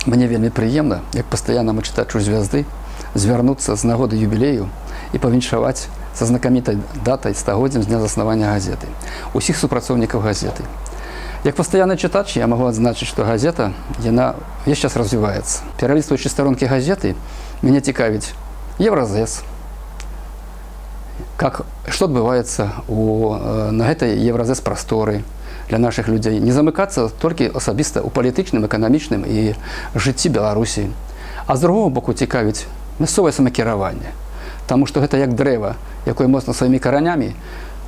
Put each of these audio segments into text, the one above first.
Мне вельмі прыемна, як пастаяннаму чытачу «Звязды», звярнуцца з нагоды юбілею і павіншаваць са знакамітай датай, стагоддзям з дня заснавання газеты, усіх супрацоўнікаў газеты. Як пастаянны чытач я магу адзначыць, што газета, яна ўвесь час развіваецца. Пералістваючы старонкі газеты, мяне цікавіць ЕўрАзЭС, как што адбываецца на гэтай ЕўрАзЭС прасторы для нашых людзей, не замыкацца толькі асабіста ў палітычным, эканамічным і жыцці Беларусі. А з другого боку, цікавіць мясцовае самакіраванне. Таму што гэта як дрэва, якое моцна сваімі каранямі,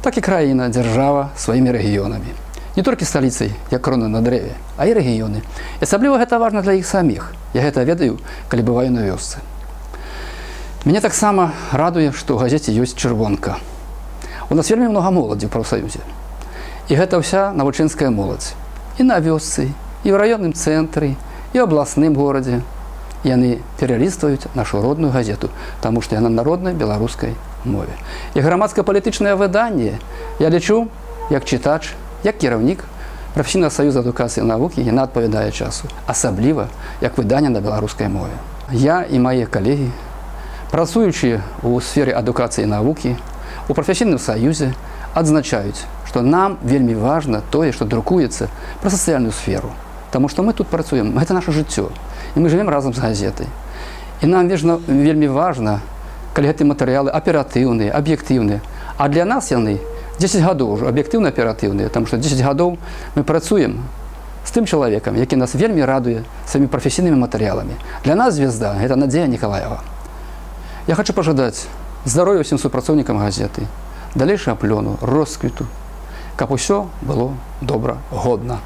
так і краіна, дзяржава сваімі рэгіёнамі. Не толькі сталіцай, як крона на дрэве, а і рэгіёны. І асабліва гэта важна для іх саміх. Я гэта ведаю, калі бываю на вёсцы. Мяне таксама радуе, што ў газеце ёсць чырвонка. У нас вельмі многа моладзі ў прафсаюзе. І гэта ўся навучэнская моладзь. І на вёсцы, і ў раённым цэнтры, і ў абласным горадзе. Яны пералістваюць нашу родную газету, таму што яна на роднай беларускай мове. І грамадска-палітычнае выданне, я лічу, як чытач, як кіраўнік прафесійнага саюза адукацыі і навукі, яна адпавядае часу, асабліва як выданне на беларускай мове. Я і мае калегі, працуючы ў сферы адукацыі і навукі, у прафесійным саюзе, адзначаюць, што нам вельмі важна тое, што друкуецца пра сацыяльную сферу. Таму што мы тут працуем, гэта наше жыццё. І мы жывем разам з газетай. І нам вельмі важна, калі гэты матэрыялы аператыўныя, аб'ектыўныя. А для нас яны 10 гадоў ужо аб'ектыўна аператыўныя, таму што 10 гадоў мы працуем з тым чалавекам, які нас вельмі радуе сваімі прафесійнымі матэрыяламі. Для нас «Звезда» гэта Надзея Николаева. Я хочу пажадаць здароўя ўсім супрацоўнікам газеты, далейшага плёну, росквіту, каб усё было добра, годна.